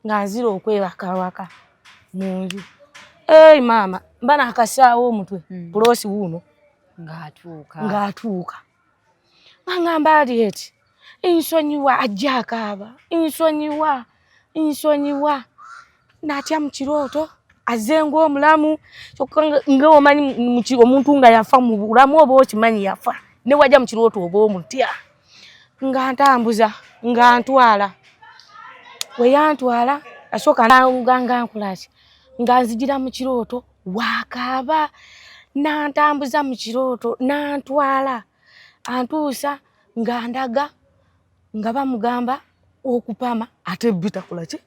Nga nzira okwebaka waka mu nju. Eyi maama, mba nakasaawo omutwe. Pulosi wuuno ng'atuuka ng'atuuka aŋŋamba ali eti nsonyiwa, ajja akaaba, nsonyiwa, nsonyiwa. Natya mu kirooto azze ng'omulamu, kyokka nga omanyi omuntu nga yafa mu bulamu oba okimanyi yafa, ne wajja mu kirooto oba omutya. Nga ntambuza nga ntwala, we yantwala asooka nga nga nkolaki, nga nzigira mu kirooto wakaaba, nantambuza mu kirooto nantwala antuusa nga ndaga nga bamugamba okupama ate bitakola ki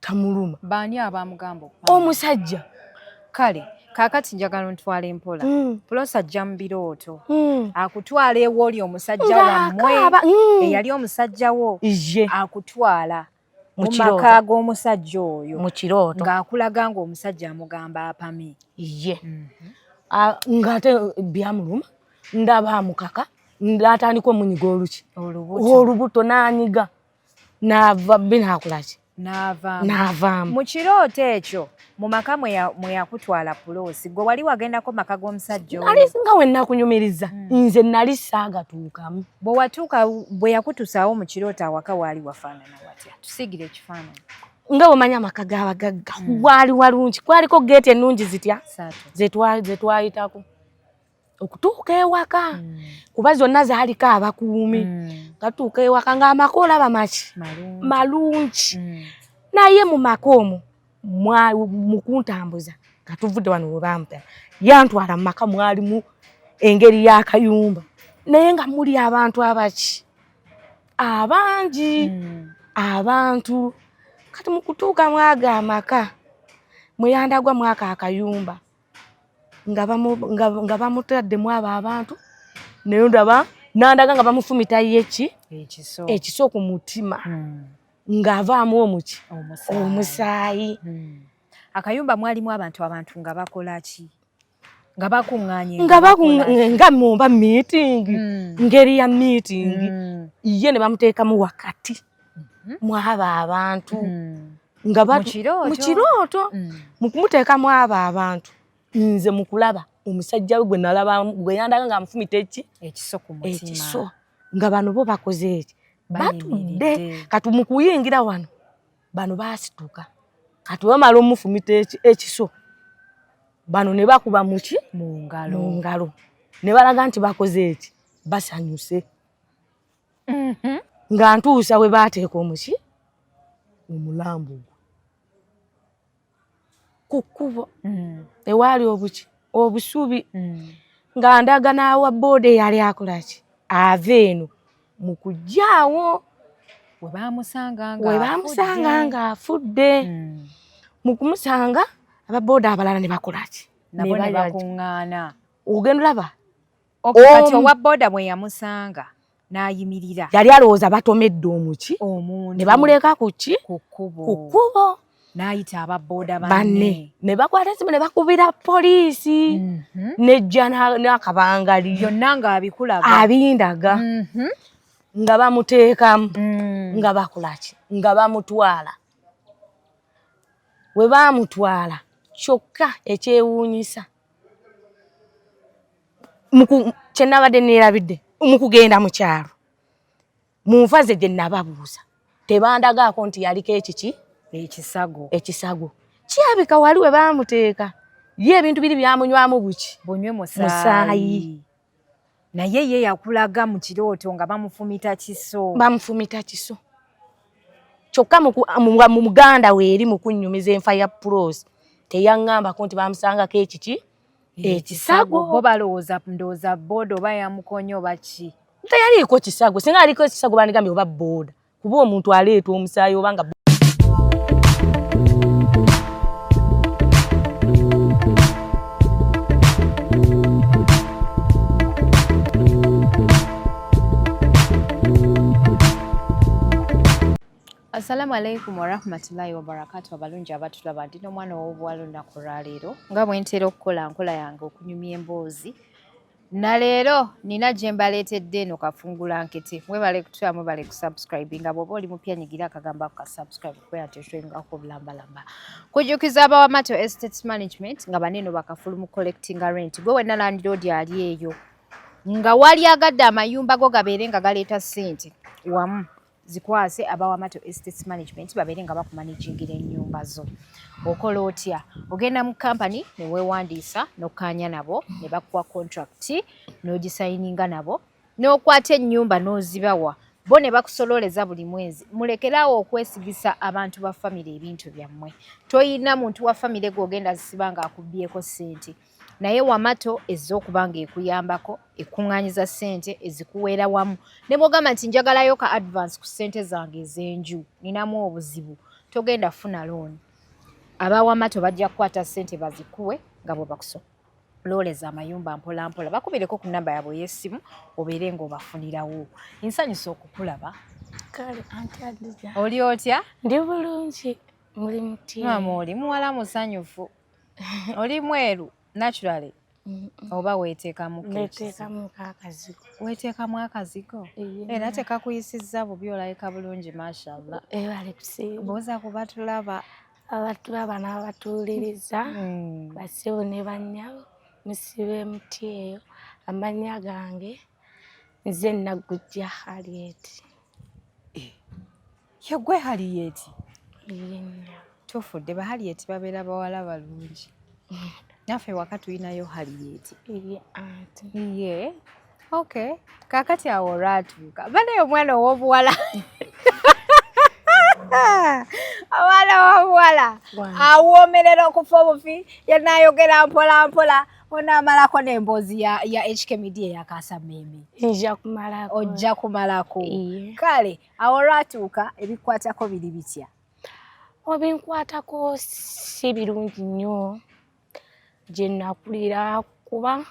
tamuluma. Baani abamugamba okupama? Omusajja. Kale kaakati njagala ontwala empola. Pulosi ajja mu birooto akutwala ewooli omusajja wammwe eyali omusajja wo akutwala mu maka g'omusajja oyo mu kirooto ng'akulaga ng'omusajja amugamba apame. Ye ng'ate byamuluma, ndaba amukaka n'atandika omunyiga oluki olubuto n'anyiga n'ava binakolaki n'avaamu mu kirooto ekyo. Mu maka mwe yakutwala Puloosi, gwe wali wagendako maka g'omusajja oyo? Nali nga we nakunyumiriza, nze nali saagatuukamu. Bwe watuuka, bwe yakutusaawo mu kirooto, awaka waali wafaanana watya? Tusiigire ekifaananyi. Nga bw'omanyi amaka g'abagagga, waali walungi, kwaliko geeti ennungi zitya zetwayitako okutuuka ewaka, kuba zonna zaaliko abakuumi. Nga tutuuka ewaka ng'amaka olaba maki malungi, naye mu maka omwo mu kuntambuza nga tuvudde wano we bamutala, yantwala mu maka mwalimu engeri y'akayumba, naye nga muli abantu abaki abangi abantu. Kati mu kutuuka mwaga amaka mweyandagwa mwaka akayumba nga bamutaddemu abo abantu, naye ndaba nandaga nga bamufumita ye ki ekiso ku mutima, ng'avaamu omuki omusaayi. Akayumba mwalimu abantu, abantu nga bakola ki? Nga bakuŋŋaanye? Nga mumba meeting, ngeri ya meeting ye ne bamuteekamu wakati mwabo abantu nga mu kirooto. Mu kumuteekamu abo abantu, nze mu kulaba omusajja we gwe nalaba gwe yandaga ng'amufumita eki ekiso, nga bano bo bakoze eki batudde. Kati mu kuyingira wano bano baasituka, kati bamala omufumita ekiso, bano ne bakuba muki mu ngalo ne balaga nti bakoze eki basanyuse. Nga ntuusa we baateeka omuki omulambo gwe ku kkubo ewaali obuki obusubi, nga ndaga n'awa booda eyali akolaki ava eno mu kujjaawo we bamusanga. We bamusanga ng'afudde. Mu kumusanga ababooda abalala ne bakolaki nabo ne bakuŋŋaana. Ogenda olaba. Kati owa booda bwe yamusanga n'ayimirira. Yali alowooza batomedde omuki omuntu ne bamuleka ku ki ku kkubo. Ku kkubo. N'ayita ababooda banne ne bakwata esimu ne bakubira poliisi nejja n'akabangali. Byonna ng'abikulaga. Abindaga nga bamuteekamu nga bakolaki nga bamutwala. We baamutwala, kyokka ekyewuunyisa kye nabadde neerabidde mu kugenda mu kyalo, mu nfa ze gye nababuuza tebandagaako nti yaliko ekiki ekisago. Ekisago kirabika wali we baamuteeka ye ebintu biri byamunywamu buki bunywe musaayi. Naye ye yakulaga mu kirooto nga bamufumita kiso. Bamufumita kiso, kyokka mu muganda weeri mu kunnyumiza enfa ya Pulosi teyaŋŋambako nti bamusangako ekiki ekisago. Bo balowooza, ndowooza booda oba yamukonya oba ki. Teyaliiko kisago. Singa aliko ekisago bandigambye oba booda, kuba omuntu aleeta omusaayi oba nga Assalamu alaikum warahmatullahi wabarakatu. Abalungi abatulaba, ndi n'omwana ow'obuwala. Olunaku olwaleero nga bwe ntera okukola nkola yange okunyumya emboozi. Na leero nina gye mbaleetedde eno kafungula nkete. Mwebale kutula, mwebale kusubscribinga. Bw'oba oli mupya nyigira akagambo ako ka subscribe kubeera nti oshowingako obulambalamba. Kujjukiza aba Wamato Estates Management nga baneeno bakafulu mu collectinga rent. Gwe wenna landlord ali eyo nga wali agadde amayumba go gabeere nga galeeta ssente wamu zikwase aba Wamato Estates Management babeere nga bakumanagingira ennyumba zo. Okola otya? Ogenda mu kampani ne weewandiisa n'okkaanya nabo ne bakuwa contract n'ogisayininga nabo n'okwata ennyumba n'ozibawa bo ne bakusololeza buli mwezi. Mulekeraawo okwesigisa abantu ba famire ebintu byammwe. Toyina muntu wa famire gw'ogenda zisiba ng'akubbyeko ssente. Naye Wamato ezze okuba ng'ekuyambako ekuŋŋaanyiza ssente ezikuweera wamu ne bw'ogamba nti njagalayo ka advance ku ssente zange ez'enju ninamu obuzibu, togenda kufuna looni. Aba Wamato bajja kukwata ssente bazikuwe nga bwe bakusololeza amayumba mpola mpola. Bakubireko ku nnamba yaabwe ey'essimu obeere ng'obafunirawo. Nsanyusa okukulaba. Kale Auntie Hadija. Oli otya? Ndi bulungi, muli mutya? Maama oli muwala musanyufu. Oli mweru naturally oba weeteekamu? Neteekamu akazigo. Weeteekamu akazigo era tekakuyisizza bubi, olabika bulungi mashallah. Ebale kusiiba. Buuza ku batulaba. Abatulaba n'abatuwuliriza, bassebo ne bannyabo, musibe muti eyo. Amannya gange nze Naggujja Harriet. Ye gwe Harriet? Ye nnyabo. Tufudde ba Harriet babeera bawala balungi. Naffe waka tulinayo Harriet. Ye auntie. Ye okay, kaakati awo olwatuuka banaye omwana ow'obuwala, omwana ow'obuwala awoomerera okufa obufi, yenaayogera mpola mpola onaamalako n'emboozi ya HK Media eyakaasa mmeeme. Nja kumalako. Ojja kumalako. Iye. Kale awo olwatuuka ebikwatako biri bitya? Obinkwatako si birungi nnyo gye nakulira, kuba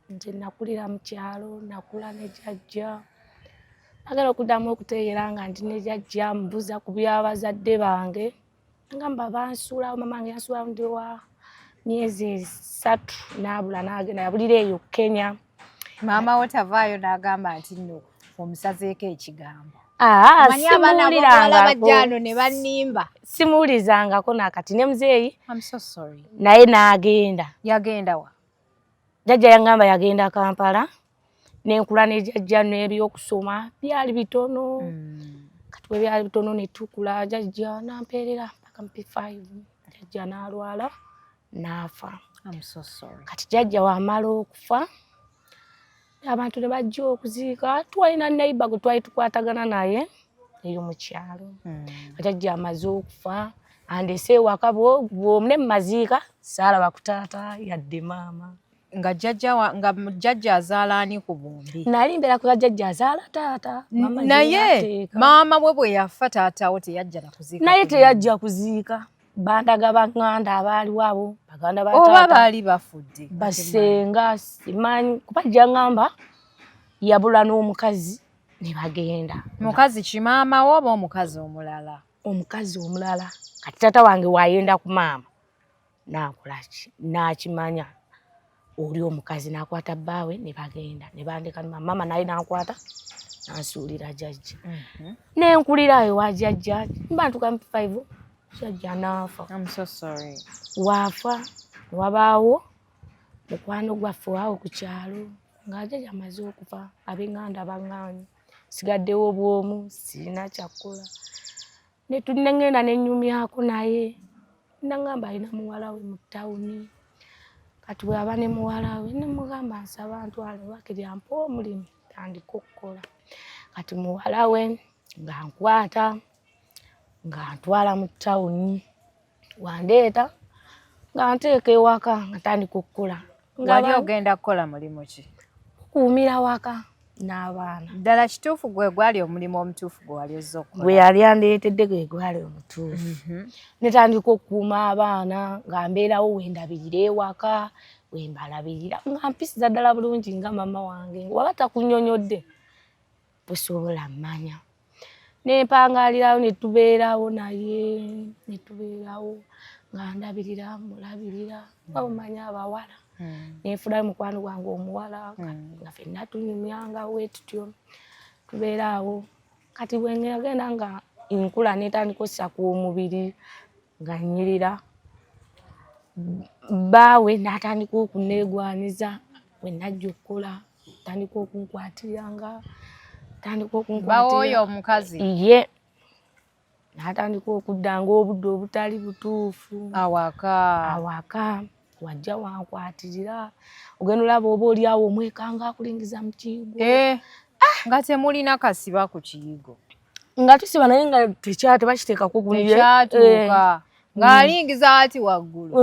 nze nakulira mu kyalo, nakula ne jjajja. Agala okuddamu okutegeera nga ndi ne jjajja, mbuuza ku byabazadde bange, ngamba bansuulawo, mama wange yansuulawo ndi wa myezi 3 n'abula n'agenda, yabulira eyo Kenya. Maama wo tavaayo n'agamba nti nno omusazeeko ekigambo? Aa, Omanyi abaana ab'obuwala simuwulirangako. Bajja ano ne bannimba. Simuwulizangako nakati ne muzeeyi. I'm so sorry. Naye n'agenda. Yagenda wa? Jjajja yaŋŋamba yagenda Kampala. Nenkula ne jjajja n'ebyokusoma byali bitono. Kati bwe byali bitono ne tukula, jjajja n'ampeerera paka mu P5, jjajja n'alwala n'afa. I'm so sorry. Kati jjajja wamala okufa, abantu ne bajja okuziika. Twalina neighbor gwe twali tukwatagana naye eyo mu kyalo. Jjajja amaze okufa andese ewaka bw'omu ne mumaziika saalaba ku taata yadde maama. Nga jjajja wa, nga jjajja azaala ani ku bombi? Nali mbeera ku jjajja azaala taata. Maama gye Naye yateeka. Maama we bwe yafa taata wo teyajja na kuziika? Naye ku teyajja kuziika. Bandaga baŋŋanda abaaliwo abo baganda ba Oba taata. Baali bafudde? Basenga simanyi, kuba jja ŋŋamba yabula n'omukazi ne bagenda. Mukazi ki, maama wo oba omukazi omulala? Omukazi omulala. Kati taata wange wayenda ku maama naakola ki, n'akimanya oli omukazi n'akwata bbaawe ne bagenda ne bandeka ne maama, naye n'ankwata n'ansuulira jjajja. Nenkulira ewa jjajja, mba ntuuka mu P5 jjajja n'afa. I'm so sorry. Waafa wabaawo mukwano gwaffe waawo ku kyalo nga jjajja amaze okufa, ab'eŋŋanda baŋŋaanyi, sigaddewo bw'omu, sirina kyakkola. Ne ŋŋenda ne nnyumyako naye, naŋŋamba alina muwala we mu ttawuni. Kati bw'aba ne muwala we, ne mugamba nsaba ntwale waakiri ampe omulimu ntandike okukola. Kati muwala we ng'ankwata ng'antwala mu ttawuni, wandeeta ng'anteeka ewaka nga ntandika okukola. Nga Wali ogenda kukola mulimu ki? Kukuumira waka n'abaana. Ddala kituufu gwe gwali omulimu omutuufu gwe wali ozze okukola? Gwe yali andeetedde gwe gwali omutuufu. Netandika okukuuma abaana nga mbeerawo wendabirira ewaka, wembalabirira nga mpisiza ddala bulungi nga maama wange. Waba takunnyonnyodde tosobola mmanya. Nempangalirawo ne tubeerawo naye ne tubeerawo nga ndabirira mulabirira nga bw'omanyi abawala. Nenfunayo mukwano gwange omuwala nga fenna tunyumyanga wetutyo, tubeera awo. Kati bwengenda nga nkula netandika ossa ku omubiri nga nnyirira, bbaawe n'atandika okunneegwaniza. Bwe najja okukola tandika okunkwatiranga, tandika okunkwatira oyo omukazi ye n'atandika okuddanga obudde obutali butuufu awaka. Awaka wajja wankwatirira, ogenda olaba oba oli awo omwekanga akulingiza mu kiyigo. Nga temulina kasiba ku kiyigo? Nga tusiba, naye nga tebakiteekako. Tekyatuuka, ng'alingiza ati waggulu.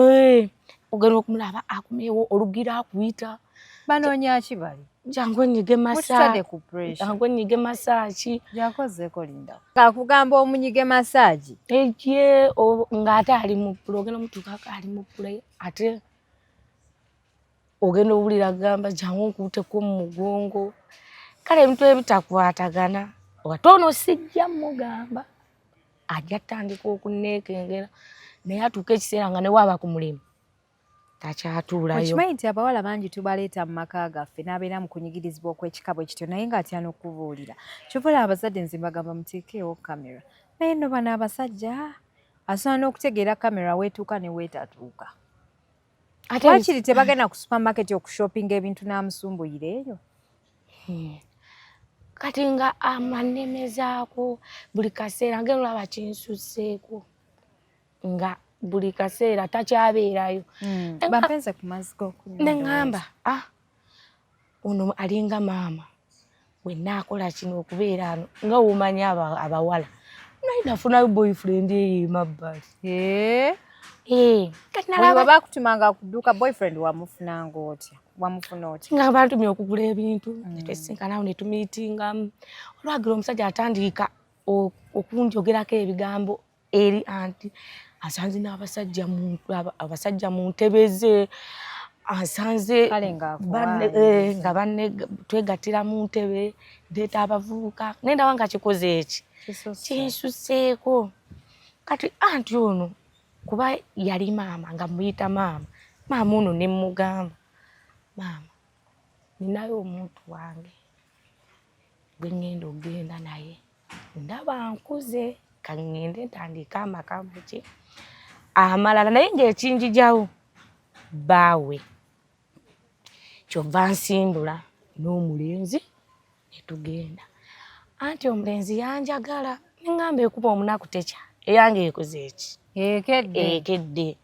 Ogenda okumulaba akomyewo olugira akuyita. Banoonya ki bali? Jangu onyige Mututadde ku pressure. Jangu onyige massage. Yakozeeko, linda, akugamba omunyige massage? Ekye ng'ate ali mu play, ogenda omutuukako ali mu play, ate ogenda owulira agamba jangu nkuuteko mu mugongo. Kale ebintu ebitakwatagana, ate ono sijja mugamba, ajja tandika okunneekengera, naye atuuka ekiseera nga newaaba ku mulimu takyatuulayo. Okimanyi nti abawala bangi tubaleeta mu maka gaffe n'abeera mu kunyigirizibwa okw'ekika bwe kityo, naye ng'atya n'okubuulira. Kyova olaba abazadde nze mbagamba muteekeewo kamera, naye nno bano abasajja asobola n'okutegeera kamera weetuuka ne weetatuuka. Ate Wakiri tebagenda ku supermarket okushoppinga ebintu n'amusumbuyira eyo. Kati nga amanemezaako buli kaseera, ngenda olaba kinsusseeko nga buli kaseera takyabeerayo. Bampenze ku mazzi g'okunywa. Neŋŋamba, ah, ono alinga maama, bwe naakola kino okubeera ano nga womanyi abawala, naye nafunayo boyfriend eyo emabbali. Kati Buli nalaba we bakutumanga ku dduuka, boyfriend wamufunanga otya? Wamufuna otya? Nga bantumye okugula ebintu, netwesinkanawo netumiitingamu. Olwagira omusajja atandika okunjogerako ebigambo eri anti asanze n'abasajja abasajja mu ntebe ze, asanze Kale banne nga banne twegattira mu ntebe, ndeeta abavubuka, naye ndaba nga kikoze eki kinsuseeko. Kati anti ono kuba yali maama nga muyita maama, maama ono ne mugamba, maama, ninayo omuntu wange gwe ŋŋenda okugenda naye, ndaba nkuze, kaŋŋende ntandike amaka muki amalala, naye ng'ekinjijawo bbaawe. Kyova nsimbula n'omulenzi ne tugenda. Anti omulenzi yanjagala, neŋŋamba ekuba omunaku tekya, eyange ekoze eki? Ekedde. Ekedde.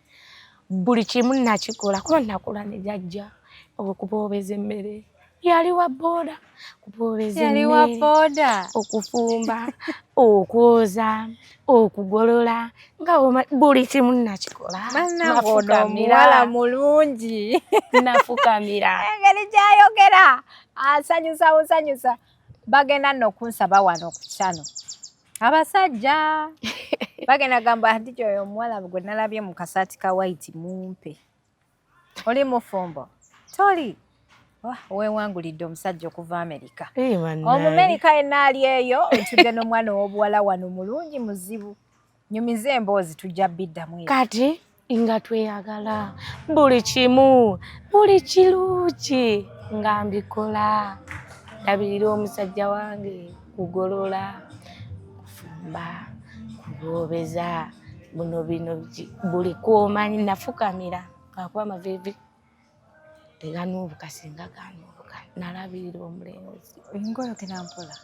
Buli kimu nakikola, kuba nakola ne jajja okuboobeza emmere, yali wa booda, kuboobeza Yali wa emmere, booda. okufumba, okwoza, okugolola, nga buli kimu nakikola. Bannange, ono Nafukamira. omuwala mulungi. Nafukamira. Engeri gyayogera asanyusa busanyusa. Bagenda nno okunsaba wano ku kyano, abasajja bagenda gamba nti oyo omuwala gwe nalabye mu kasaati ka white mumpe. Oli mufumbo? Toli? Wah, weewangulidde omusajja okuva Amerika. Eh, bannange. Omumerika yenna ali eyo, ntudde n'omwana ow'obuwala wano mulungi muzibu, nyumiza emboozi, tujja biddamu ebyo. Kati nga tweyagala, buli kimu, buli kirungi nga mbikola, ndabirira omusajja wange, kugolola, kufumba, kuboobeza, buno bino buli kwomanyi nafukamira, akuba amaviivi teganuubuka, singa ganuubuka. Nalabirira omulenzi. Ng'oyogera mpola.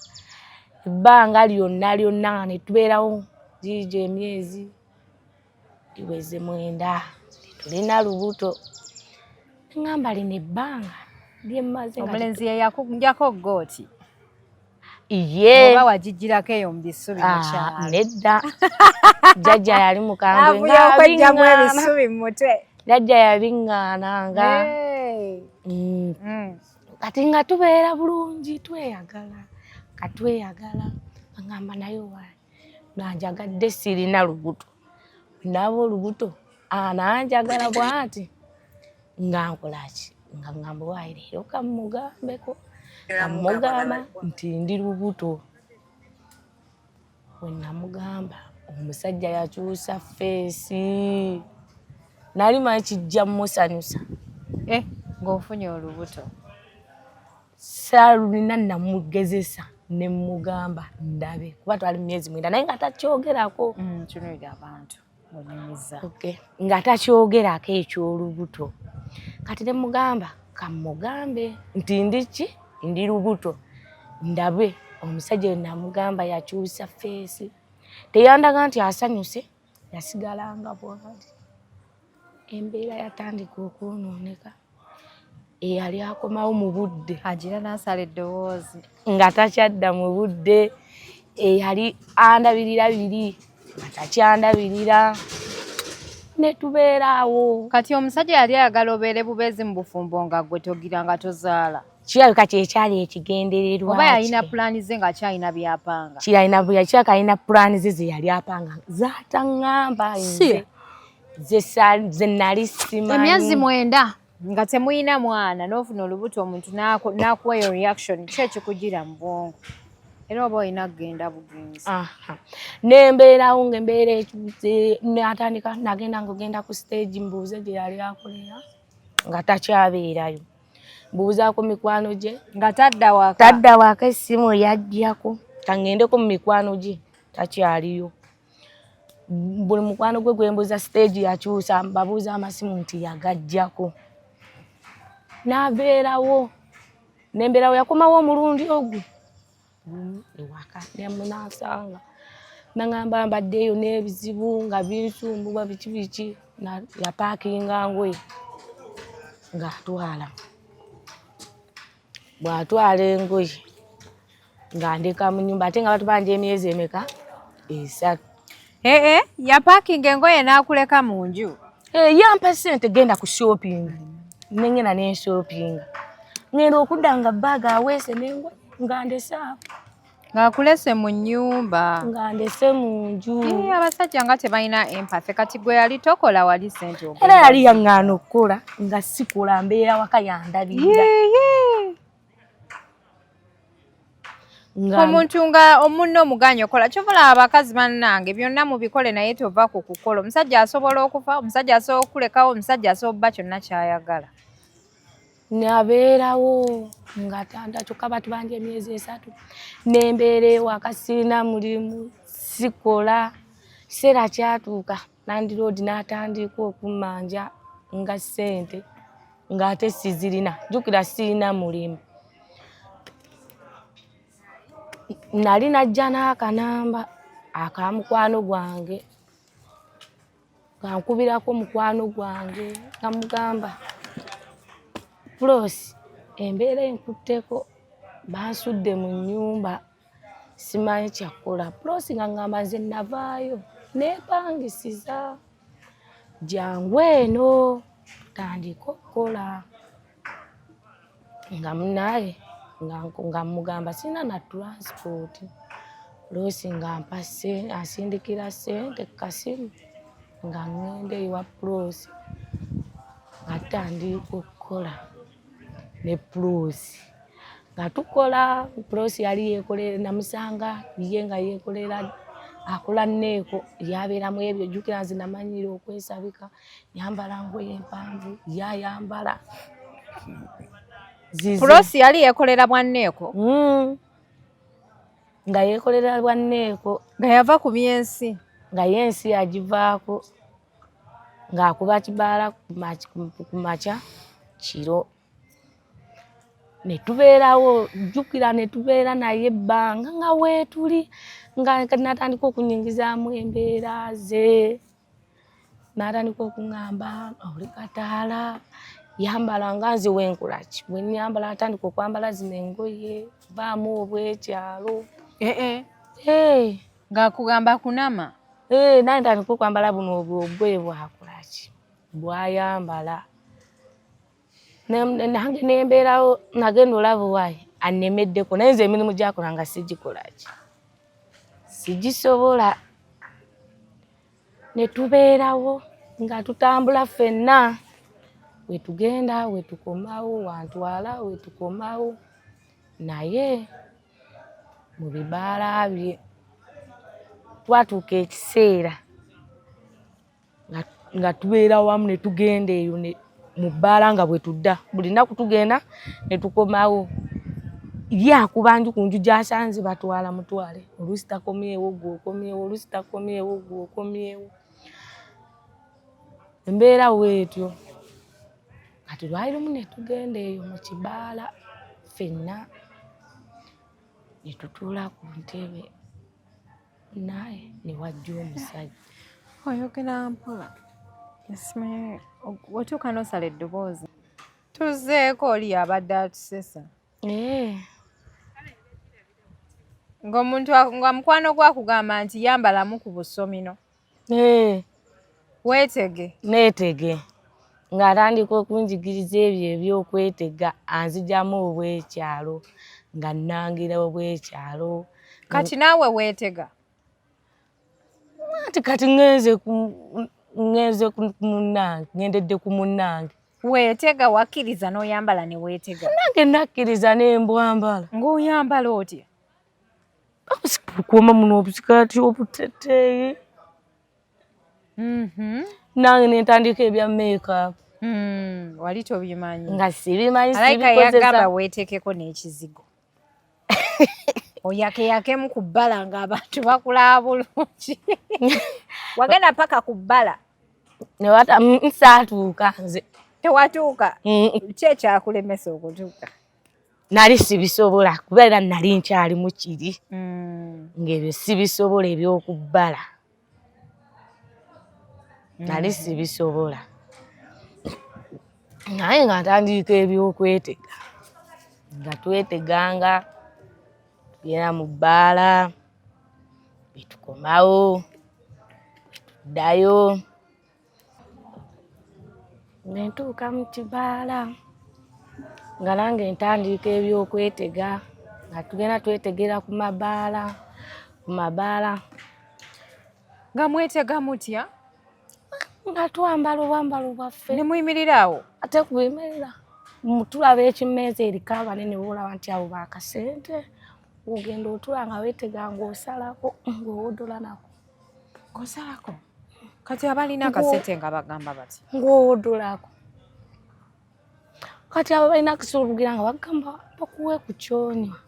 Ebbanga lyonna lyonna nga netubeerawo giigyo emyezi liweze 9, tetulina lubuto. Ŋŋamba lino ebbanga lyemmaze nga Omulenzi ye yakunjako gooti? Ye. Oba wagigirako eyo mu bisubi mu Ah, kyalo? Nedda, jjajja yali mukambwe. Avuye okwejjamu ebisubi mu mutwe. Jjajja yabiŋŋaananga. Hey. Kati nga tubeera bulungi, tweyagala, katweyagala. Aŋŋamba naye waayi nanjagadde, sirina lubuto, naaba olubuto ananjagala bw'ati nga nkolaki, nga ŋŋamba waayi leero kamugambeko, kamugamba nti ndi lubuto. Bwe namugamba, omusajja yakyusa face, nali manyi kijja mumusanyusa. Eh, Ng'ofunye olubuto. Saalulina, namugezesa ne mugamba ndabe kuba twali mu myezi 9, naye nga takyogerako. Tunuulira abantu onyumiza. Okay. Nga takyogerako ekyolubuto. Kati ne mugamba kamugambe nti ndi ki, ndi lubuto, ndabe. Omusajja oyo namugamba yakyusa face, teyandaga nti asanyuse, yasigala nga bwali. Embeera yatandika okwonooneka, eyali akomawo mu budde agira n'asala eddoboozi, nga takyadda mu budde, eyali andabirira biri nga takyandabirira, ne tubeera awo. Kati omusajja yali ayagala obeere bubeezi mu bufumbo nga gwe togira nga tozaala? Kirabika kyekyali ekigendererwa. Oba yalina pulaani ze ng'akyalina byapanga? Kirabika alina pulaani ze ze yali apanga zataŋŋamba nze ze nali simanyi. Emyezi 9 nga temuyina mwana, n'ofuna olubuto, omuntu n'akuwa eyo reaction, ki ekikugira mu bwongo? Era oba olina kugenda bugenzi. Nembeerawo ngaembeera ekyuse, natandika nagenda ngaogenda ku stage, mbuuze gye yali akolera nga takyabeerayo, mbuuzaako mikwano gye. Nga tadda waka? Tadda waka, essimu yajjako. Kaŋŋendeko mu mikwano gye, takyaliyo. Buli mukwano gwe gwembuuza stage yakyusa, babuuza amasimu nti yagajjako. Nabeerawo nembeerawo, yakomawo omulundi ogwo gumu ewaka, nemunasanga naŋŋamba mbaddeeyo n'ebizibu nga binsumbuwa biki biki. Yapaakinga ngoye ng'atwala, bw'atwala engoye nga ndeka mu nyumba, ate nga batubanja emyezi emeka? 3. Ee, yapaakinga engoye n'akuleka mu nju? Eh, yampa sente, genda ku shopping, nengenda nenshoppinga, ngenda okudda nga bag aweese n'engoye nga ndese awo. Ng'akulese mu nnyumba? Nga ndese mu nju. Ii, abasajja nga tebalina empathy. Kati gwe yali tokola, wali sente era yali yaŋŋaana okukola nga sikola, mbeera waka yandabirira. Nga omuntu nga omunno omuganya okola, kyovula abakazi bannange byonna mubikole, naye tova ku kukola. Omusajja asobola okufa, omusajja asobola okulekawo, omusajja asobola obba kyonna kyayagala. Nabeerawo nga tanda, kyokka batubanja emyezi 3, nembeera ewaka sirina mulimu, sikola. Kiseera kyatuuka landlord n'atandika okummanja nga ssente ng'ate sizirina, jjukira sirina mulimu. Nali najja n'akanamba aka mukwano gwange, nga nkubirako mukwano gwange nga mugamba, "Pulosi, embeera enkutteko, bansudde mu nnyumba, simanyi kyakukola." Pulosi nga ŋŋamba, "Nze navaayo neepangisiza, jangu eno tandika okukola." Nga munaye nga mugamba sirina na transport. Pulosi nga mpa ansindikira ssente ku kasimu, nga ŋŋenda ewa Pulosi, nga tutandika okukola ne Pulosi, nga tukola. Pulosi yali yeekolera, namusanga ye nga yeekolera, akola neeko yabeeramu ebyo. Jjukira nze namanyiira okwesabika, yambala ngoye empanvu, ye ayambala zize. Pulosi yali yeekolera bwanneeko? Nga yeekolera bwanneeko. Nga yava ku byensi? Nga yensi yagivaako, ng'akuba kibaala ku makya kiro. Ne tubeerawo, jjukira ne tubeera naye ebbanga nga weetuli, nga natandika okunyingizaamu embeera ze, n'atandika okuŋŋamba, "Oli kataala, yambala nga nze wenkola ki bwe nnyambala." Atandika okwambala zino engoye, vaamu obwekyalo. Ee? Ee. Ng'akugamba kunama? Ee, nange ntandika okwambala buno obwo obugoye bwakola ki, bwayambala. Nange nembeerawo, nagenda olaba owaaye annemeddeko, naye nze emirimu gyakola nga sigikola ki, sigisobola. Ne tubeerawo nga tutambula ffenna, wetugenda wetukomawo, wantwala wetukomawo, naye mu bibaala bye twatuuka ekiseera nga tubeera wamu ne tugenda eyo ne mu bbaala nga bwe tudda buli nnaku tugenda ne tukomawo. Ye akuba nju ku nju gy'asanze batwala mutwale, oluusi takomyewo ggwe okomyewo, oluusi takomyewo ggwe okomyewo. Embeera bw'etyo. Kati lwali lumu ne tugenda eyo mu kibaala ffenna ne tutuula ku ntebe naye ne wajja omusajja. Oyogera mpola. Simanyi otuuka n'osala eddoboozi. Tuzzeeko oli abadde atusesa. Eh. Ng'omuntu nga mukwano gwe akugamba nti yambalamu ku busomino. Eh. Weetege. Neetege. Ng'atandika okunjigiriza ebyo eby'okwetega anzigyamu obw'ekyalo nga nnangira obw'ekyalo. Kati naawe weetega? Anti kati ŋŋenze ku ŋŋenze ku munnange ŋŋendedde ku munnange. Weetega wakkiriza n'oyambala ne weetega? Nange nakkiriza ne mbwambala. Ng'oyambala otya? Kuuma muno obusikaati obuteteeyi. Nange ne ntandika ebya makeup. Wali tobimanyi? Nga sibimanyi Malayika sibikozesa. yagamba weeteekeko n'ekizigo. Oyakeyakemu ku bbala ng'abantu bakulaba bulungi. Wagenda paka ku bbala. Ne bata saatuuka nze. Tewatuuka? Ki ekyakulemesa okutuuka? Nali sibisobola kuba era nali nkyalimu kiri. Ng'ebyo sibisobola eby'okubbala. Nali sibisobola. Naye nga ntandika eby'okwetega. Nga tweteganga, tugenda mu bbaala, bwe tukomawo, bwe tuddayo. Ne ntuuka mu kibaala nga nange ntandika eby'okwetega nga tugenda twetegera ku mabaala ku mabaala. Nga mwetega mutya? Nga twambala obwambalo bwaffe. Ne muyimirira awo? Ate kuyimirira. Tulaba ekimmeeza eriko abanene b'olaba nti abo baakasente, ogenda otula nga weetega ng'osalako ng'owodola nako. Ng'osalako? Kati abalina akasente nga bagamba bati? Ng'owodolako. Kati abo balina akasente olugira nga bagamba bakuwe ku kyonywa.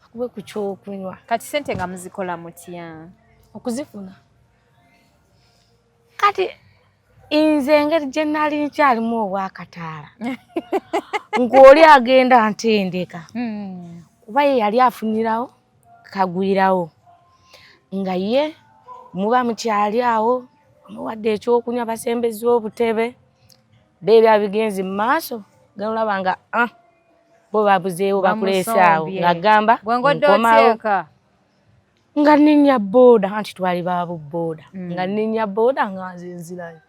Bakuwe ku kyokunywa. Kati ssente nga muzikola mutya? Okuzifuna. Kati nze engeri gye nali nkyalimu obwakataala ng'oli agenda ntendeka kuba ye yali afunirawo kagwirawo nga ye muba mukyali awo omuwadde ekyokunywa basembeza obutebe beebya bigenzi mu maaso genda olaba nga bo babuzeewo bakuleese awo ng'agamba nkomawo nga nninnya bbooda anti twali ba bubbooda nga nninnya bbooda nga nze nzirayo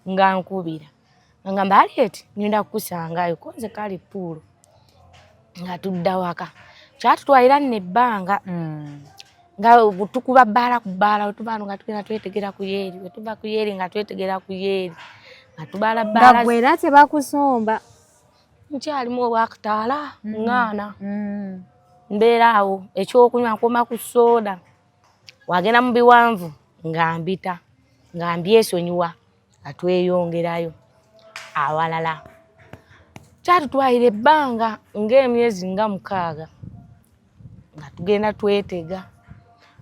nga nkubira nga ngamba Harriet ngenda kukusangayo ko nze kale ppuulo nga tudda waka kyatutwalira nno ebbanga nga tukuba bbaala ku bbaala we tuva wano nga tugenda twetegera ku yeeri we tuva ku yeeri nga twetegera ku yeeri nga tubala bbaala. Nga ggwe era tebakusomba? Nkyalimu obwakataala ŋŋaana mbeera awo ekyokunywa nkoma ku sooda wagenda mu biwanvu nga mbita nga mbyesonyiwa nga tweyongerayo awalala. Kyatutwalira ebbanga ng'emyezi nga 6 nga tugenda twetega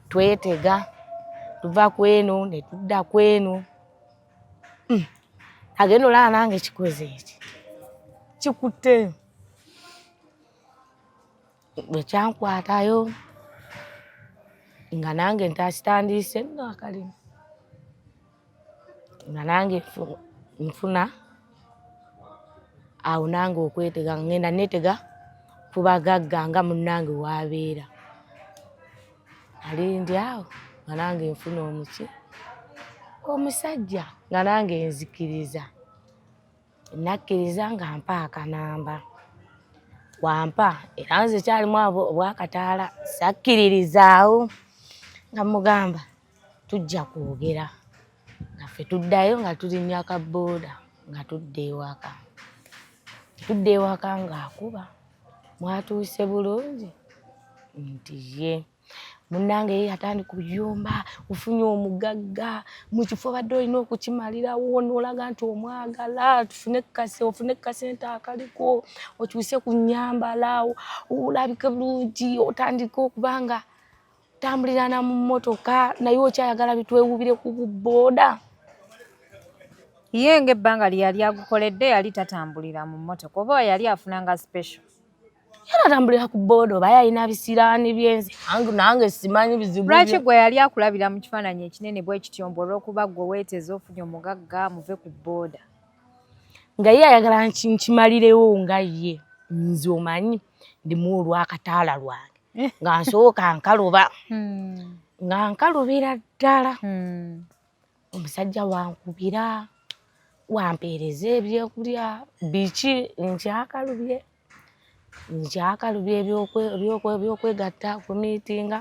twetega tuva ku eno ne tudda ku eno. Agenda olaba nange kikoze eki kikutte bwe kyankwatayo nga nange ntakitandiise nno akalimu nga nange nfuna awo nange okwetega ngenda neetega ku bagagga nga munnange w'abeera. Nali ndi awo nga nange nfuna omuki omusajja nga nange nzikiriza. Nakkiriza nga mpa akanamba. Wampa era nze kyalimu obwakataala sakkiririzaawo nga mugamba tujja kwogera nga ffe tuddayo nga tulinnya ka bbooda nga tudda ewaka. Tudda ewaka ng'akuba mwatuuse bulungi nti ye. Munnange ye yatandika okuyomba, ofunye omugagga mu kifo badde olina okukimalirawo, n'olaga nti omwagala, tufune kase, ofune kasente akaliko, okyuse ku nnyambala, olabike bulungi, otandike okuba nga otambulirana mu mmotoka, naye okyayagala bitwewubire ku bubooda. Ye ng'ebbanga lye yali agukoledde yali tatambulira mu mmotoka, oba yali afunanga special? Yali atambulira ku booda, oba yalina bisiraani byensi, nange simanyi bizibu. Lwaki gwe yali akulabira mu kifaananyi ekinene bwe kityo, mbu olw'okuba gwe weeteze ofunye omugagga muve ku booda? Nga ye ayagala nkimalirewo nga ye. Nze omanyi ndimu olw'akataala lwange, nga nsooka nkaloba, nga nkalubira ddala. Omusajja wankubira, wampeereza ebyokulya, biki, nkyakalubye, nkyakalubye ebyokwegatta ku miitinga.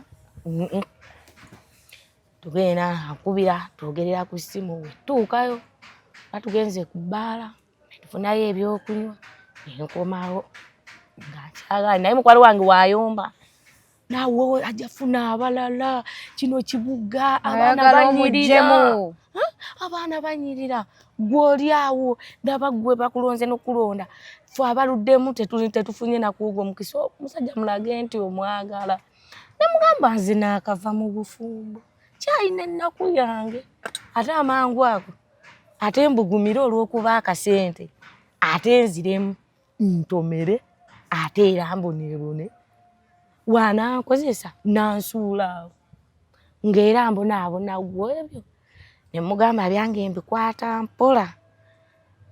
Tugenda, ankubira, twogerera ku ssimu, wetuukayo ba tugenze ku bbaala, tufunayo ebyokunywa, nenkomawo nga nkyagala. Naye mukwano wange wayomba naawe ajja funa abalala, kino kibuga, abaana banyirira, abaana banyirira, gwe oli awo ndaba gwe bakulonze n'okulonda, ffe abaluddemu tetufunye nakuuga omukisa. Omusajja mulage nti omwagala. Nemugamba nze naakava mu bufumbo, kyalina ennaku yange, ate amangu ago ate mbugumire olw'okuba akasente, ate nziremu ntomere, ate era mboneebone, wanankozesa nansuula awo ng'era mbonaabona. Gwe ebyo ne mugamba byange mbikwata mpola,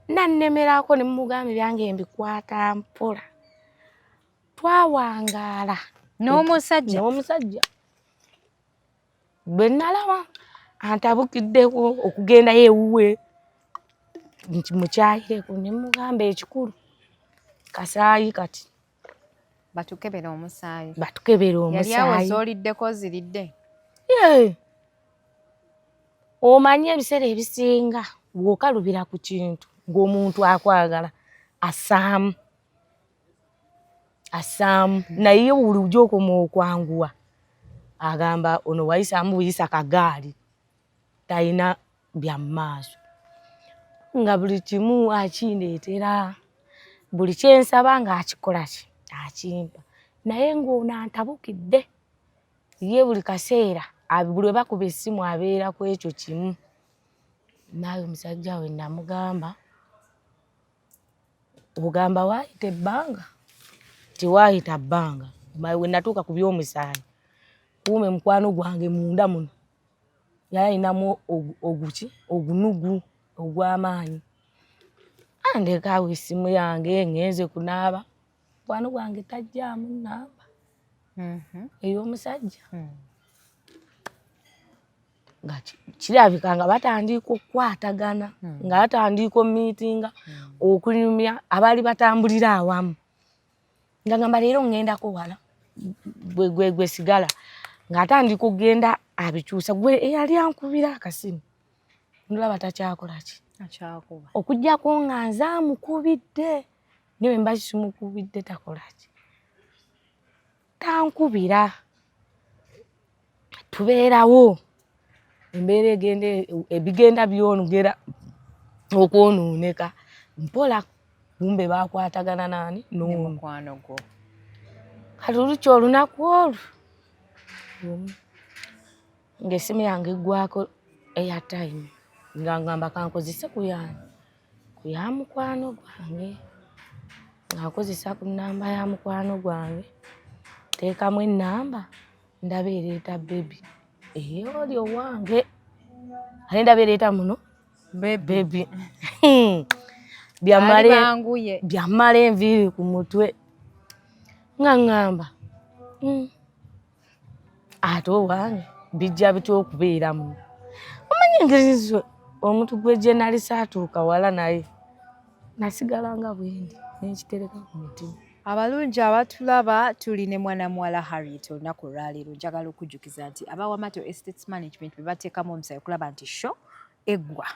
nannemerako, ne mugamba byange mbikwata mpola. Twawangaala n'omusajja. N'omusajja bwe nalaba antabukiddeko okugendayo ewuwe mukyayireko, ne mugamba ekikulu kasaayi kati batukebera omusaayi. Batukebera omusaayi. Yali awo z'oliddeko ziridde? Omanyi ebiseera ebisinga bw'okalubira ku kintu ng'omuntu akwagala assaamu, assaamu, naye buli gy'okoma okwanguwa agamba ono wayisaamu buyisa kagaali, talina bya mmaaso. Nga buli kimu akindeetera, buli kyensaba ng'akikola ki, akimpa, naye ng'ono antabukidde. Ye buli kaseera buli lwe bakuba essimu abeera ku ekyo kimu. Naawe omusajja we namugamba, ogamba waayita ebbanga, tewaayita bbanga, we natuuka ku by'omusaayi, kuume mukwano gwange munda muno yali alinamu oguki, ogunugu ogw'amaanyi. Andeka awo essimu yange, ngenze kunaaba, mukwano gwange tajjaamu nnamba ey'omusajja. Nga kirabika nga batandika okukwatagana, nga batandika omiitinga, okunyumya abaali batambulira awamu. Nga ngamba leero ŋŋendako wala, gwe gwe sigala, ng'atandika okugenda abikyusa. Gwe eyali ankubira akasimu ndulaba takyakola ki, okuggyako nga nze amukubidde, naye bwe mba simukubidde takola ki, tankubira. Tubeerawo embeera egenda ebigenda byongera okwonooneka mpola, kumbe baakwatagana naani n'omukwano gwo. Kati olukya olunaku olwo ng'essimu yange eggwako airtime, nga ngamba kankozese ku yaani, ku ya mukwano gwange, nga nkozesa ku nnamba ya mukwano gwange, nteekamu ennamba, ndaba ereeta baby ey'oli owange, ate ndaba ereeta muno baby, byammala enviiri ku mutwe, nga ŋŋamba ate owange bijja bitya okubeera muno. Omanyi engeri omuntu gwe gye nali saatuuka wala naye, nasigala nga bwendi nenkitereka ku mutima. Abalungi abatulaba, tuli ne mwana muwala Harriet olunaku olwaleero. Njagala okujjukiza nti abawamato Estates Management be bateekamu omusaayi okulaba nti show eggwa.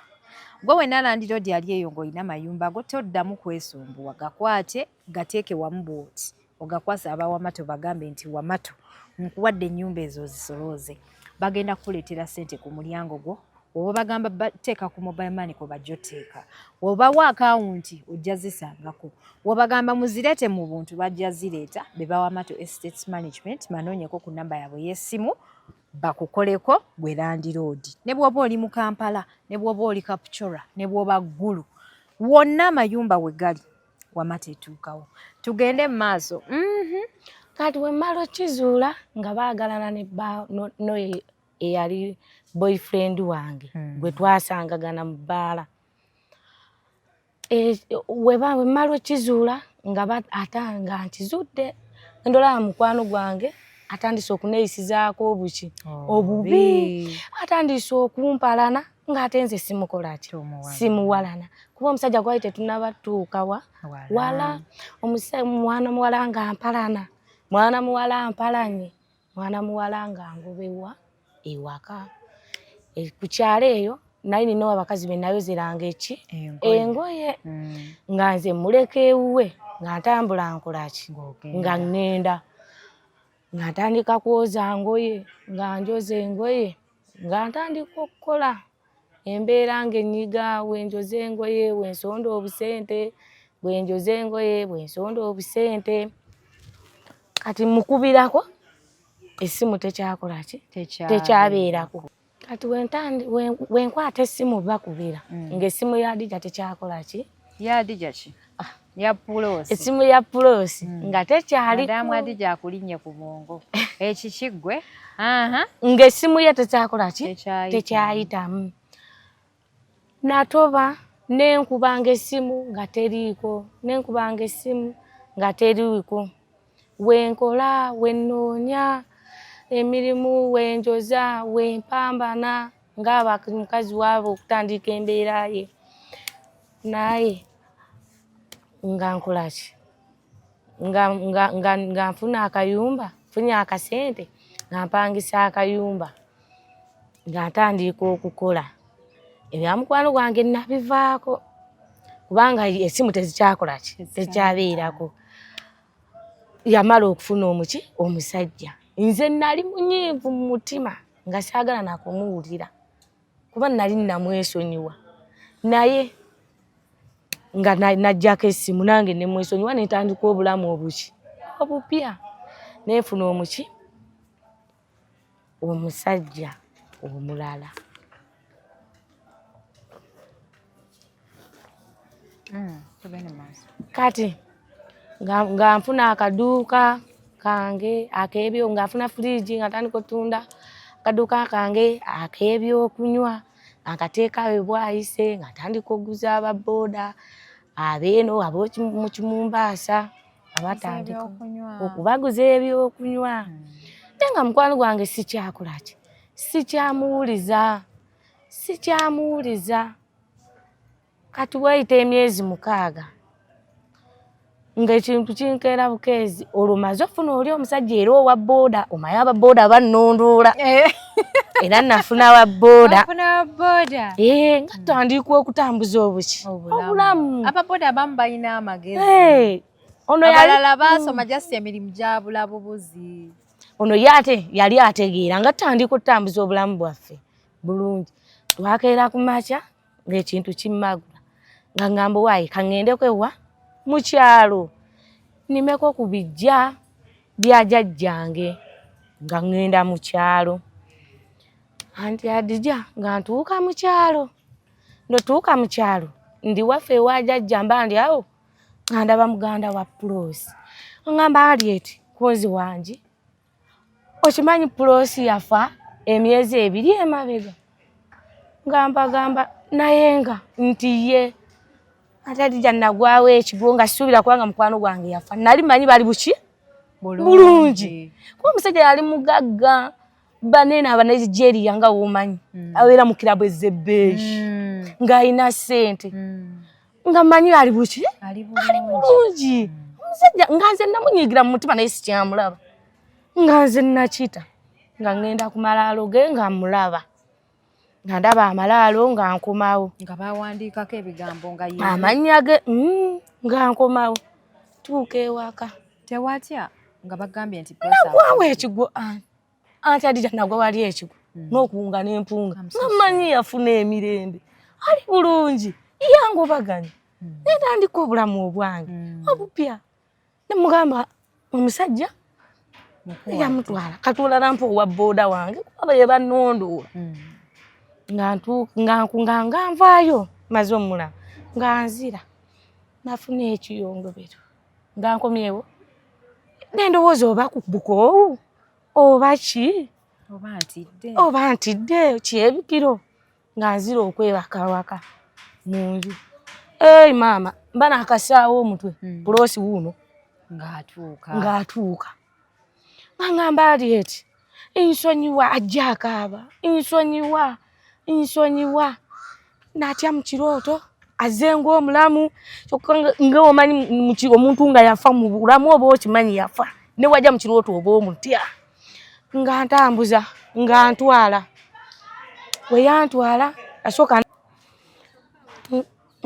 Gwe wenna landiroodi ali eyo ng'olina amayumba go, toddamu kwesumbuwa, gakwate gateeke wamu bw'oti. Ogakwasa aba Wamato, bagambe nti, "Wamato, nkuwadde ennyumba ezo ozisolooze." Bagenda kukuleetera ssente ku mulyango gwo. Oba bagamba teeka ku mobile money, kwe bajja oteeka. Obawa akawunti, ojja zisangako. Wobagamba muzireete mu buntu, bajja zireeta. Be ba Wamato Estates Management. Banoonyeko ku namba yaabwe y'essimu bakukoleko gwe landlord. Ne bw'oba oli mu Kampala, ne bw'oba oli Kapchorwa, ne bw'oba Ggulu, wonna amayumba we gali, Wamata etuukawo. Tugende mu maaso. Kati wemmala okizuula nga baagalana ne no eyali boyfriend wange gwe twasangagana mu bbaala. Wemmala okizuula nga ate nga nkizudde, ndolaba mukwano gwange atandise okuneeyisizaako obuki obubi, atandise okumpalana, ng'ate nze simukola ki, simuwalana, kuba omusajja gwali tetunaba tuukawa wala. Mwana muwala nga mpalana, mwana muwala mpalanye, mwana muwala nga ngobewa ewaka ku kyalo eyo. Nali nina abakazi be nayozeranga eki engoye, nga nze muleka ewuwe, nga ntambula nkolaki, nga ŋŋenda nga ntandika kwoza ngoye, nga njoza engoye, nga ntandika okukola embeera ng'ennyiga. Bwenjoza engoye, bwensonda obusente, bwenjoza engoye, bwensonda obusente. Kati mukubirako essimu, tekyakola ki, tekyabeerako. Kati wenkwata essimu bakubira, ng'essimu ya Adija tekyakola ki. Ya Adija ki? Ah. Ya Pulosi. Essimu ya Pulosi nga tekyali. Madamu Adija akulinnye ku bwongo, ekikiggwe. Ng'essimu ye tekyakola ki, tekyayitamu. Natoba, nenkubanga essimu nga teriiko, nenkubanga essimu nga teriiko. Wenkola, wenoonya emirimu, wenjoza, wempambana nga mukazi waabwe okutandika embeera ye, naye nga nkolaki, nga nfuna akayumba, nfunye akasente, nga mpangisa akayumba, nga ntandika okukola ebya mukwano gwange. Nabivaako kubanga esimu tezikyakola ki, tekyabeerako. Yamala okufuna omuki, omusajja. Nze nali munyiivu mu mutima, nga saagala nakumuwulira, kuba nali namwesonyiwa, naye nga najjako essimu nange nemwesonyiwa, netandika obulamu obuki, obupya, nenfuna omuki, omusajja omulala. Kati nga nfuna akaduuka kange akebyo, nga nfuna fridge, nga ntandika otunda akaduuka kange ak'ebyokunywa, nga nkateekawo ebwayise, nga ntandika okuguza ababooda abeeno ab'omu Kimumbaasa, abatandika okubaguza ebyokunywa. Naye nga mukwano gwange sikyakola ki, sikyamuwuliza, sikyamuwuliza. Kati wayita emyezi 6 ng'ekintu kinkeera bukeezi. Olwo maze ofuna oli omusajja era owa booda. Omanyi aba booda bannondoola. Era nafuna wa booda nga tutandika okutambuza obuki, obulamu. Ababoda abamu balina amagezi. Ono abalala baasoma, just emirimu gyabula bubuzi. Ono ye ate yali ategeera, nga tutandika okutambuza obulamu bwaffe bulungi. Twakeera ku makya ng'ekintu kimmagula, nga ŋŋamba, "Waayi, kaŋŋendeko ewa mu kyalo nnimeko ku bijja bya jjajjange." Nga ŋŋenda mu kyalo, anti Adija, nga ntuuka mu kyalo, ndotuuka mu kyalo, ndi waffe ewa jjajja, mba ndi awo nga ndaba muganda wa Puloosi. Ŋŋamba, "Alieti, kunzi wangi, okimanyi Puloosi yafa emyezi 2 emabega?" Nga mbagamba naye nga nti ye. Ate Adija, nagwawo ekigwo, nga sisuubira, kubanga mukwano gwange yafa nali manyi bali buki, bulungi, kuba omusajja yali mugagga. Banene Abanigeria nga womanyi, abeera mu kirabu ez'ebbeeyi, ng'alina ssente, nga manyi ali buki, ali bulungi omusajja. Nga nze namunyiigira mu mutima, naye sikyamulaba. Nga nze nakita nga ŋŋenda ku malaalo ge, nga mulaba, nga ndaba amalaalo, nga nkomawo. Nga bawandiikako ebigambo nga amannya ge, nga nkomawo, tuuka ewaka. Tewatya nga bagambye nti nagwawo ekigwo anti Adija nagwa wali ekigwo n'okuwunga n'empunga nga mmanyi yafuna emirembe ali bulungi yangobaganya netandika obulamu obwange obupya nemugamba omusajja yamutwala katulala mpa owa booda wange kuba ye bannondoola nga nvaayo maze omulaba nga nzira nafuna ekiyongobero nga nkomyewo nendowooza oba ku bukoowu oba ki oba ntidde kyebikiro nga nzira okwebaka waka mu nju. Ei maama mba nakasaawo omutwe Puloosi wuuno ng'atuuka ng'angamba Alieti nsonyiwa ajja akaaba nsonyiwa nsonyiwa natya mu kirooto azze ng'omulamu kyokka nga omanyi omuntu nga yafa mu bulamu oba okimanyi yafa ne wajja mu kirooto oba omutya nga ntambuza nga ntwala we yantwala asooka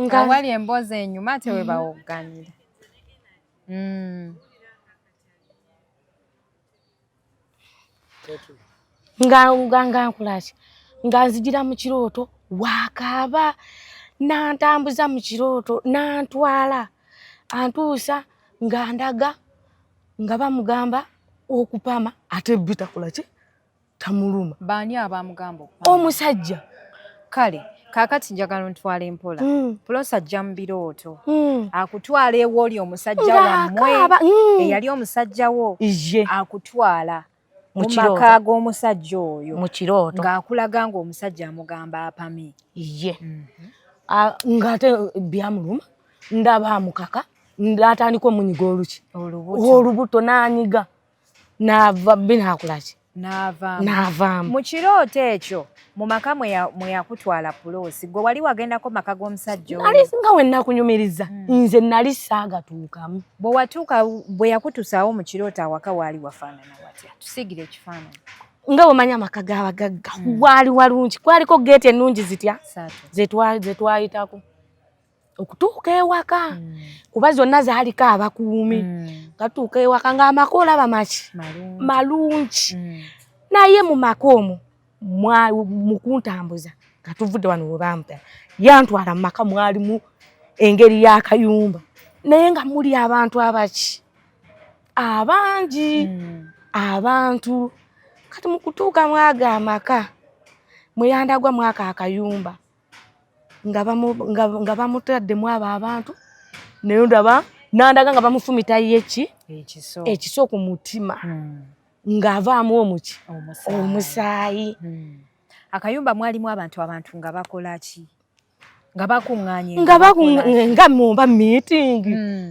nga wali emboozi enyuma ate we bawogganira. Nga nkolaki nga nzigira mu kirooto wakaaba nantambuza mu kirooto nantwala antuusa nga ndaga nga bamugamba okupama ate bitakola ki tamuluma. Baani abamugamba okupama? Omusajja. Kale kaakati njagala ontwale mpola. Puloosi ajja mu birooto akutwala ew'oli omusajja wammwe eyali omusajja wo akutwala mu maka g'omusajja oyo mu kirooto ng'akulaga ng'omusajja amugamba apame. Ye ng'ate byamuluma ndaba amukaka n'atandika omunyiga oluki olubuto n'anyiga n'ava binaakolaki n'avaamu. Mu kirooto ekyo mu maka mwe yakutwala Puloosi gwe wali wagendako maka g'omusajja oyo? Nali nga we nakunyumiriza nze nali saagatuukamu. Bwe watuuka bwe yakutusaawo mu kirooto awaka waali wafaanana watya? Tusiigire ekifaananyi. Nga bw'omanyi amaka g'abagagga waali walungi kwaliko geeti ennungi zitya ze twayitako okutuuka ewaka kuba zonna zaaliko abakuumi nga tutuuka ewaka ng'amaka olaba maki malungi naye mu maka omwo mu kuntambuza nga tuvudde wano we bampera yantwala mu maka mwalimu engeri y'akayumba naye nga muli abantu abaki abangi abantu kati mu kutuuka mwago amaka mweyandagwa mwako akayumba nga bamutaddemu abo abantu naye ndaba nandaga nga bamufumita ye ki ekiso ku mutima ng'avaamu omuki omusaayi. Akayumba mwalimu abantu abantu nga bakola ki? Nga bakuŋŋaanye nga mumba meeting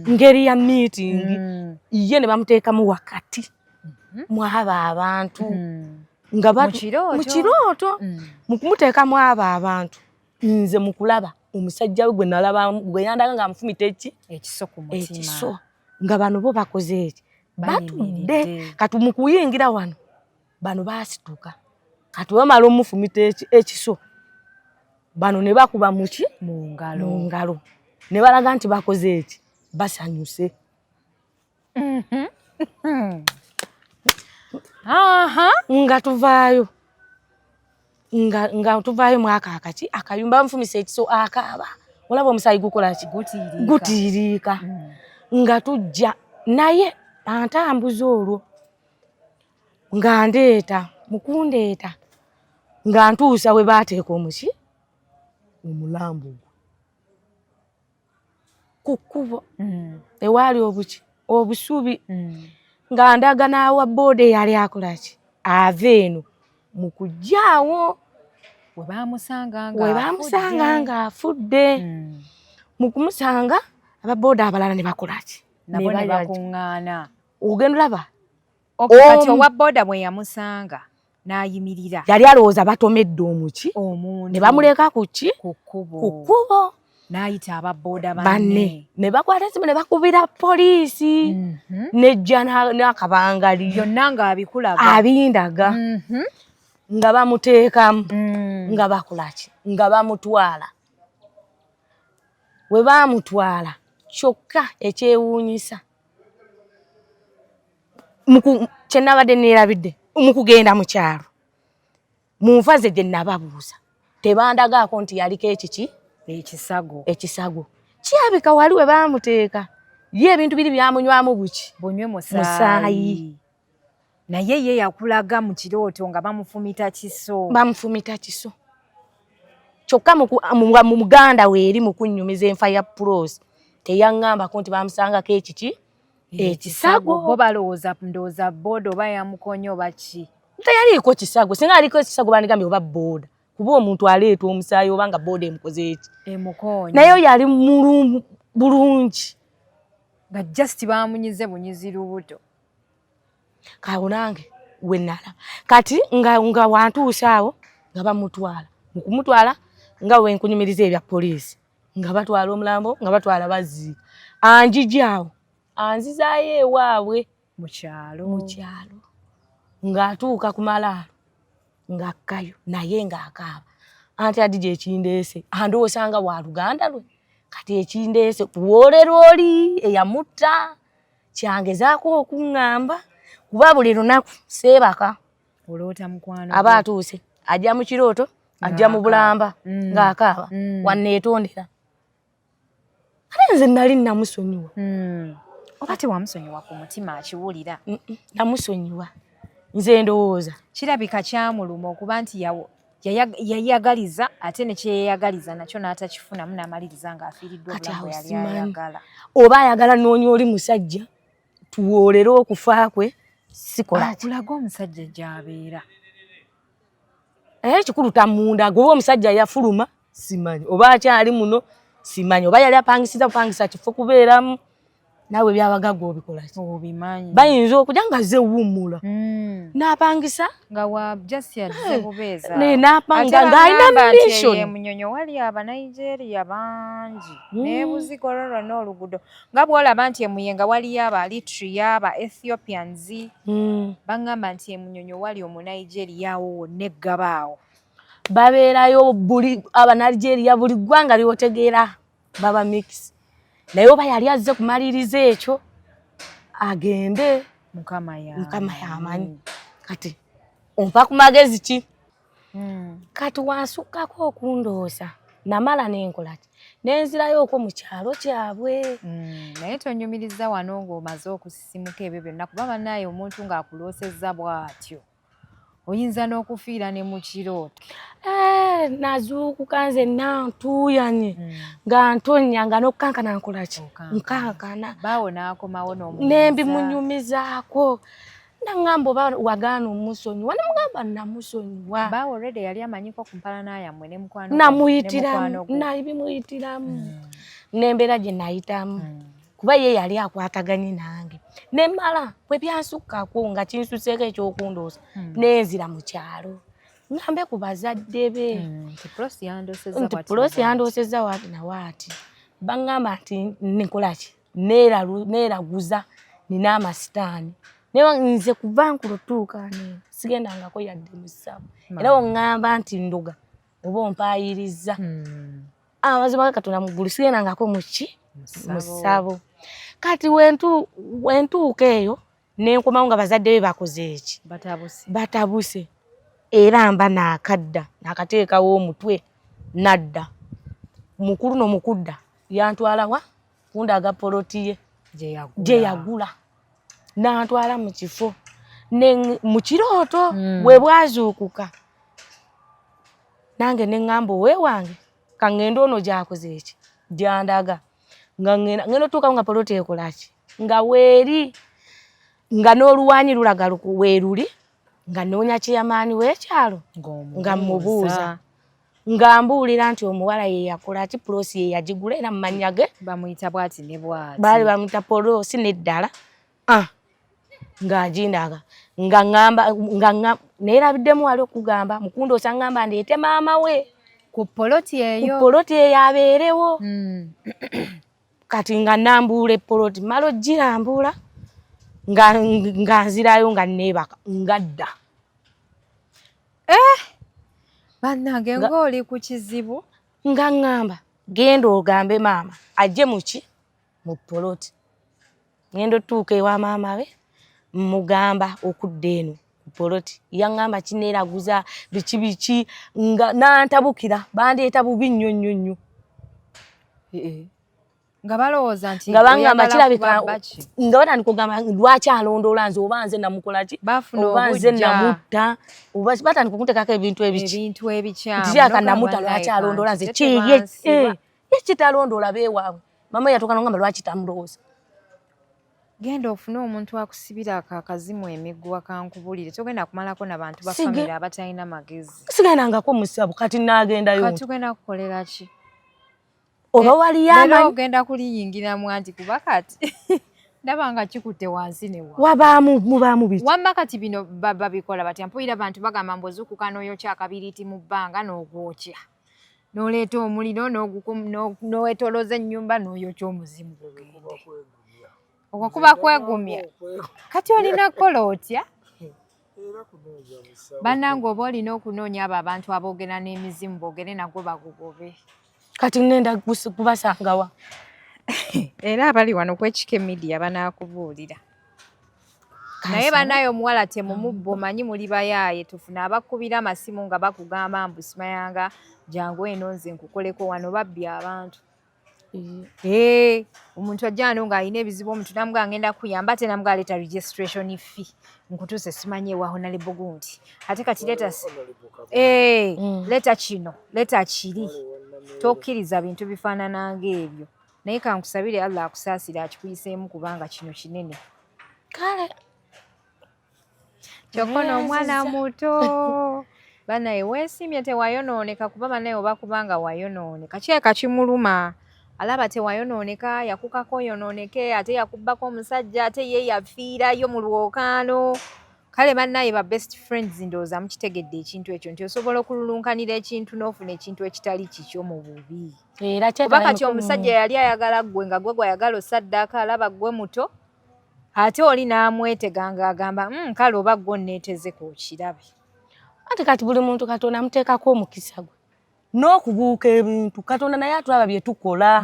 ngeri ya meeting ye ne bamuteekamu wakati mwabo abantu nga mu kirooto mu kumuteekamu abo abantu nze mu kulaba omusajja we gwe nalaba gwe yandaga ng'amufumita eki ekiso nga bano bo bakoze eki batudde kati mu kuyingira wano bano baasituka kati bamala omufumita ekiso bano ne bakuba muki mu ngalo ne balaga nti bakoze eki basanyuse. Nga tuvaayo nga tuvaayo mwaka akaki akayumba bamufumisa ekiso akaaba olaba omusaayi gukola ki gutiiriika nga tujja naye antambuza olwo nga ndeeta mukundeeta nga ntuusa we baateeka omuki omulambo gwe ku kkubo ewaali obuki obusubi nga ndaga n'awa booda eyali akola ki ava eno mu kujjaawo we baamusanga ng'afudde mu kumusanga ababooda abalala ne bakola ki nabo ne bakuŋŋaana ogenda olaba kati owa booda bwe yamusanga n'ayimirira yali alowooza batomedde omuki ne bamuleka ku ki ku kkubo n'ayita ababooda banne ne bakwata esimu ne bakubira poliisi nejja n'akabangali byonna ng'abikulaga abindaga nga bamuteekamu nga bakola ki nga bamutwala we baamutwala kyokka ekyewuunyisa. Kyenabadde neerabidde mu kugenda mu kyalo, mu nfa ze gye nababuuza, tebandagaako nti yaliko ekiki. Ekisago. Ekisago kirabika wali we baamuteeka ye ebintu biri byamunywamu buki. Bunywe. Musaayi. Musaayi. Naye ye yakulaga mu kirooto nga bamufumita kiso. Bamufumita kiso. Kyokka mu muganda we eri mu kunnyumiza enfa ya Pulosi, teyaŋŋambako nti bamusangako ekiki, ekisago. Bo balowooza, ndowooza booda oba yamukonya oba ki. Teyaliiko kisago. Singa aliko ekisago, bandigambye oba booda, kuba omuntu aleeta omusaayi, oba nga booda emukoze eki. Emukonya. Naye yali bulungi. Nga just bamunyize bunyizi lubuto. Kawo nange wenala kati nga wantuusa awo nga bamutwala. Mu kumutwala, nga wenkunyumiriza ebya poliisi, nga batwala omulambo, nga batwala baziika, anjija awo anzizaayo ewaabwe. Mu kyalo. Mu kyalo. Ng'atuuka ku malaalo, ng'akkayo naye ng'akaaba anti adija ekindeese andowoosa nga wa luganda lwe. Kati ekindeese kuwoolera oli eyamutta kyangezaako okuŋŋamba, kuba buli lunaku seebaka. Oloota mukwano. Aba atuuse, ajja mu kirooto, ajja mu bulamba ng'akaaba wanneetondera, ate nze nali namusonyiwa. Oba tewamusonyiwa ku mutima akiwulira. Namusonyiwa. Nze ndowooza kirabika kyamuluma okuba nti yayagaliza ate nekyeyayagaliza nakyo n'atakifunamu, n'amaliriza ng'afiiriddwa Kati obulamu awo bwe yali simanyi. ayagala. Oba ayagala noonya oli musajja tuwoolere okufa kwe, sikola ki. Akulaga omusajja gy'abeera. Naye ekikulu tamundaga. Oba omusajja yafuluma simanyi, oba akyali muno simanyi, oba yali apangisiza bupangisa kifo kubeeramu. Naawe byabagagga obikola ki? Obimanyi. Bayinza okujja nga ze wummula n'apangisa. Nga wa just yazze bubeeza. N'apanga ng'alina mission. Munyonyo wali Abanigeria bangi n'ebuzigo olwo lwonna oluguudo, nga bw'olaba nti emuyenga waliyo aba Eritrea, aba Ethiopians. Baŋŋamba nti emunyonyo wali Omunigeria awo wonna eggaba awo. Babeerayo buli Abanigeria, buli ggwanga lyotegeera baba mix. Naye oba yali azze kumaliriza ekyo agende. Mukama. Mukama yamanyi. Kati ompa ku magezi ki? Kati wansukkako okundoosa, namala nenkola ki, nenzirayo okwo mu kyalo kyabwe. Naye tonyumiriza wano ng'omaze okusisimuka ebyo byonna, kuba bannaaye omuntu ng'akuloosezza bw'atyo oyinza n'okufiira ne mu kirooto. Eh, nazuukuka nze nantuuyanye nga ntonya, nga n'okukankana nkola ki, nkankana. Baawo n'akomawo n'omunyumiza. Nembimunyumizaako, naŋŋamba oba wagaana omusonyiwa, nemugamba namusonyiwa. Baawo already yali amanyiko ku mpalana yammwe ne mukwano Namuyitiramu. gwo. Nabimuyitiramu n'embeera gye nayitamu, kuba ye yali akwataganye nange. Nemala bwe byansukkako nga kinsuseeko ekyokundoosa, nenzira mu kyalo ngambe ku bazadde be nti Prosi yandoosezza nti bw'ati Pulosi na bw'ati. yandoosezza waati na waati. Baŋŋamba nti nkola ki, neeraguza nina amasitaani. Naye nze kuva nkulo tuuka neno sigendangako yadde mu ssabo, era oŋŋamba nti ndoga oba ompaayiriza. Amazima ga Katonda mu ggulu, sigendangako muki, mu ssabo. Kati wentuuka eyo nenkomawo nga bazadde be bakoze eki? Batabuse. Batabuse. Era mba naakadda naakateekawo omutwe nadda mukulu no mukudda yantwala wa kundaga poloti ye gye yagula. Gye yagula, nantwala mu kifo mu kirooto. Bwe bwazuukuka nange ne ŋŋamba oweewange kaŋŋende ono gyakoze eki, gyandaga. Nga ŋŋenda, ŋŋenda otuukawo nga poloti ekola ki, nga weeri, nga n'oluwanyi lulaga weeruli, nga nnoonya chairman w'ekyalo nga mmubuuza, nga mbuulira nti omuwala ye yakola ki, pulosi ye yagigula, era mu mannya ge. Bamuyita bwati ne bwati. Baali bamuyita Polosi n'eddala. Ah, ng'agindaga nga ŋŋamba nga neerabiddemu wali okugamba mukundoosa, ŋŋamba ndeete maama we ku poloti ku eyo. Poloti eyo abeerewo. Kati nga nambuula epoloti, mala ogirambula nga nzirayo nga neebaka nga dda. Bannange, ng'oli ku kizibu. Nga ŋŋamba genda ogambe maama ajje muki, mu poloti. Ŋŋenda otuuka ewa maama we. Mugamba okudda eno ku poloti, yaŋŋamba kineeraguza biki biki, nga nantabukira, bandeeta bubi nnyo nnyo nnyo. Nga balowooza nti nga baŋŋamba oyagala kirabika kubabba ki? Nga batandika okugamba, lwaki alondoola nze? Oba nze namukola ki? Bafuna Oba nze obujja. namutta? Oba batandika okunteekako ebintu ebiki Ebintu ebikyamu. Nti kirabika Nogamba namutta, naye lwaki alondoola nze? kanti Ki ye tebansiba. Ye kitalondoola beewaabwe. Mama yatuuka nogamba, lwaki tamulowooza? Genda ofune omuntu akusibira ako akazimu emiguwa, kankubulire, togenda kumalako nabantu ba famire abatalina magezi. Sigendangako musabu, kati naagendayo. Kati tugenda kukolera ki? Oba waliyo Leero amanyi ogenda kuliyingiramu, anti kuba kati ndaba nga kikutte wansi ne wa Wabaamu, mubaamu biki? Wamma kati bino babikola batya? Mpulira bantu bagamba mbu ozuukuka n'oyokya akabiriiti mu bbanga, n'ogwokya, n'oleeta omuliro, n'owetolooza ennyumba, n'oyokya omuzimu gugende. Okwo kuba kwegumya. Kati olina kukola otya? Bannange, oba olina okunoonya abo abantu aboogera n'emizimu, boogere nagwo bagugobe. Kati nenda kubasangawa? Era abali wano kwekika emidiya banaakubuulira. Naye banaye omuwala temumubba, omanyi muli bayaaye. Tufuna abakubira amasimu nga bakugamba mbu simayanga jangu eno nze nkukoleko wano, babbi abantu. Ee, omuntu ajja wano ng'alina ebizibu, omuntu namugaa ngenda kuyamba, ate namugaa leeta registration fee nkutuuse simanyi ewa honorable gundi, ate kati leeta ee, leeta kino, leeta kiri. Tokkiriza bintu bifaanana ng'ebyo. Naye kankusabire Allah akusaasire akikuyiseemu, kubanga kino kinene. Kale. Kyokka ono omwana muto banaye weesimye tewayonooneka, kuba banaye oba kubanga wayonooneka kirabika kimuluma, alaba tewayonooneka, yakukako oyonooneke, ate yakubbako omusajja, ate ye yafiirayo mu lwokaano. Kale bannaye ba best friends, ndowooza mukitegedde ekintu ekyo nti osobola okululunkanira ekintu n'ofuna ekintu ekitali kikyo mu bubi. Era Kuba kati omusajja yali ayagala ggwe, nga gwe gwayagala osaddaaka, alaba ggwe muto, ate oli n'amwetega ng'agamba, kale oba ggwe onneeteze k'okirabe." Ate kati buli muntu Katonda amuteekako omukisa gwe n'okubuuka ebintu. Katonda naye atulaba bye tukola.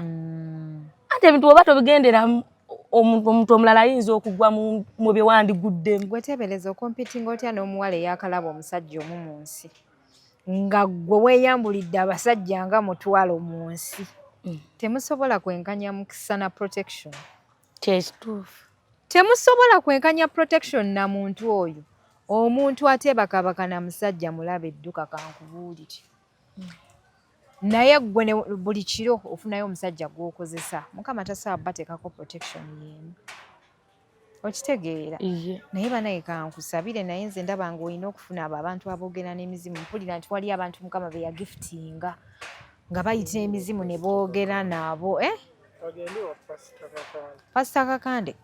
Ate ebintu oba tobigenderamu, omuntu omulala ayinza okugwa mu bye wandiguddemu. Gwe teebereza okompitinga otya n'omuwala eyakalaba omusajja omu mu nsi, nga ggwe weeyambulidde abasajja nga 10,000 mu nsi. Temusobola kwenkanya mukisa na protection. Kyekituufu. Temusobola kwenkanya protection na muntu oyo. Omuntu ateebakabaka na musajja mulabe edduka, kankubuulire. Naye ggwe buli kiro ofunayo omusajja gw'okozesa, Mukama tasobola bateekako protection y'emu, okitegeera? Iye. Naye banaye kankusabire, naye nze ndaba ng'olina okufuna abo abantu aboogera n'emizimu. Mpulira nti wali abantu Mukama be yagiftinga nga bayita emizimu ne boogera nabo, eh? Agende wa Pasita Kakande. Pasita Kakande.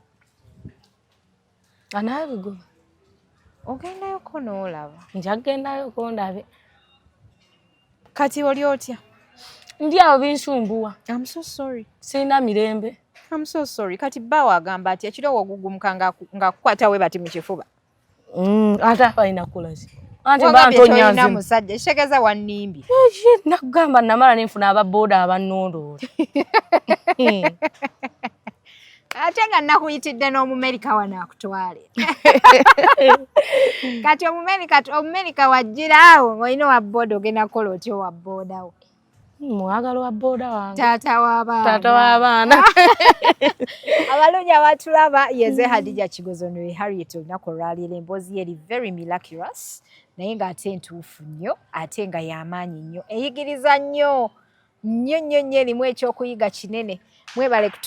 Anaabigoba. Ogendayoko n'olaba. Nja kugendayo kondabe. Kati oli otya? Ndi awo, binsumbuwa. I'm so sorry. Sirina mirembe. I'm so sorry. Kati bbaawo agamba ati ekiro wogugumuka ng'akukwata we bati mu kifuba? Ate aba alina kukola ki? Anti mba Wagambye tolina ntonyanze. musajja, kitegeeza wannimbye. Nakugamba namala nenfuna ababooda abannondoola. Ate nga nakuyitidde n'Omumerika wano akutwale. Kati Omumerika wajjira awo ng'olina owa booda, ogenda kukola otya owa booda wo? Mwagala wa booda wange. Taata w'abaana. Taata w'abaana. Abalungi abatulaba, yeze Hadija Kigozo ne Harriet. Olunaku olwaleero emboozi ye eri very miraculous, naye ng'ate ntuufu nnyo, ate nga y'amaanyi nnyo, eyigiriza nnyo nnyo nnyo nnyo, erimu ekyokuyiga kinene. Mwebale kutula.